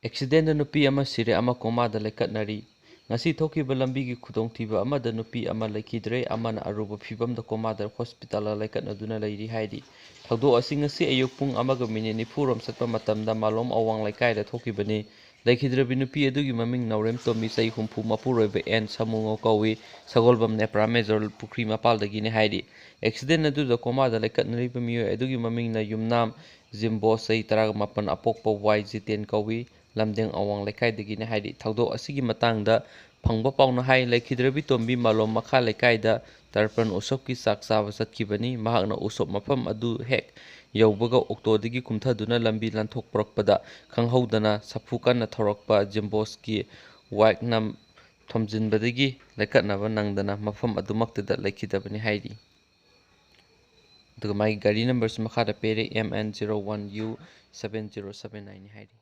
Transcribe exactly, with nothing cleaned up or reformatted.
ꯑꯦꯛꯁꯤꯗꯦꯟꯗ ꯅꯨꯄꯤ ꯑꯃ ꯁꯤꯔꯦ, ꯑꯃ ꯀꯣꯃꯥꯗ ꯂꯩꯈꯠꯅꯔꯤ꯫ ꯉꯁꯤ ꯊꯣꯛꯈꯤꯕ ꯂꯝꯕꯤꯒꯤ ꯈꯨꯗꯣꯡꯊꯤꯕ ꯑꯃꯗ ꯅꯨꯄꯤ ꯑꯃ ꯂꯩꯈꯤꯗ꯭ꯔꯦ, ꯑꯃꯅ ꯑꯔꯨꯕ ꯐꯤꯕꯝꯗ ꯀꯣꯃꯥꯗ ꯍꯣꯁꯄꯤꯇꯥꯜꯗ ꯂꯩꯈꯠꯅꯗꯨꯅ ꯂꯩꯔꯤ ꯍꯥꯏꯔꯤ꯫ ꯊꯧꯗꯣꯛ ꯑꯁꯤ ꯉꯁꯤ ꯑꯌꯨꯛ ꯄꯨꯡ ꯑꯃꯒ ꯃꯤꯅꯤꯠ ꯅꯤꯐꯨ ꯔꯣꯝ ꯆꯠꯄ ꯃꯇꯝꯗ ꯃꯥꯂꯣꯝ ꯑꯋꯥꯡ ꯂꯩꯀꯥꯏꯗ ꯊꯣꯛꯈꯤꯕꯅꯤ꯫ ꯂꯩꯈꯤꯗ꯭ꯔꯕꯤ ꯅꯨꯄꯤ ꯑꯗꯨꯒꯤ ꯃꯃꯤꯡ ꯅꯥꯎꯔꯦꯝꯇꯣꯝꯕꯤ, ꯆꯍꯤ ꯍꯨꯝꯐꯨ, ꯃꯄꯨꯔꯣꯏꯕ ꯑꯦꯟ ꯁꯥꯃꯨꯉꯧ ꯀꯧꯏ, ꯁꯒꯣꯜꯕꯝ ꯅꯦꯄ꯭ꯔꯥ ꯃꯦꯖꯣꯔ ꯄꯨꯈ꯭ꯔꯤ ꯃꯄꯥꯜꯗꯒꯤꯅꯤ ꯍꯥꯏꯔꯤ꯫ ꯑꯦꯛꯁꯤꯗꯦꯟ ꯑꯗꯨꯗ ꯀꯣꯃꯥꯗ ꯂꯩꯈꯠꯅꯔꯤꯕ ꯃꯤꯑꯣꯏ ꯑꯗꯨꯒꯤ ꯃꯃꯤꯡꯅ ꯌꯨꯝꯅꯥꯝ ꯖꯤꯝꯕꯣꯁ, ꯆꯍꯤ ꯇꯔꯥꯃꯥꯄꯟ, ꯑꯄꯣꯛꯄ ꯋꯥꯏ ꯖꯤꯇꯦꯟ ꯀꯧꯏ, ꯂꯝꯗꯦꯡ ꯑꯋꯥꯡ ꯂꯩꯀꯥꯏꯗꯒꯤꯅꯤ ꯍꯥꯏꯔꯤ꯫ ꯊꯧꯗꯣꯛ ꯑꯁꯤꯒꯤ ꯃꯇꯥꯡꯗ ꯐꯪꯕ ꯄꯥꯎꯅ ꯍꯥꯏ, ꯂꯩꯈꯤꯗ꯭ꯔꯕꯤ ꯇꯣꯝꯕꯤ ꯃꯥꯂꯣꯝ ꯃꯈꯥ ꯂꯩꯀꯥꯏꯗ ꯇꯔꯄꯟ ꯎꯁꯣꯞꯀꯤ ꯆꯥꯛ ꯆꯥꯕ ꯆꯠꯈꯤꯕꯅꯤ꯫ ꯃꯍꯥꯛꯅ ꯎꯁꯣꯞ ꯃꯐꯝ ꯑꯗꯨ ꯍꯦꯛ ꯌꯧꯕꯒ ꯑꯣꯛꯇꯣꯗꯒꯤ ꯀꯨꯝꯊꯗꯨꯅ ꯂꯝꯕꯤ ꯂꯥꯟꯊꯣꯛꯄꯔꯛꯄꯗ ꯈꯪꯍꯧꯗꯅ ꯁꯥꯐꯨ ꯀꯟꯅ ꯊꯧꯔꯛꯄ ꯖꯤꯝꯕꯣꯁꯀꯤ ꯋꯥꯏꯛꯅ ꯊꯣꯝꯖꯤꯟꯕꯗꯒꯤ ꯂꯩꯈꯠꯅꯕ ꯅꯪꯗꯅ ꯃꯐꯝ ꯑꯗꯨꯃꯛꯇꯗ ꯂꯩꯈꯤꯗꯕꯅꯤ ꯍꯥꯏꯔꯤ꯫ ꯑꯗꯨꯒ ꯃꯥꯒꯤ ꯒꯥꯔꯤ ꯅꯝꯕꯔꯁꯨ ꯃꯈꯥꯗ ꯄꯤꯔꯦ, M N zero one U seven zero seven ꯅꯥꯏꯟꯅꯤ ꯍꯥꯏꯔꯤ꯫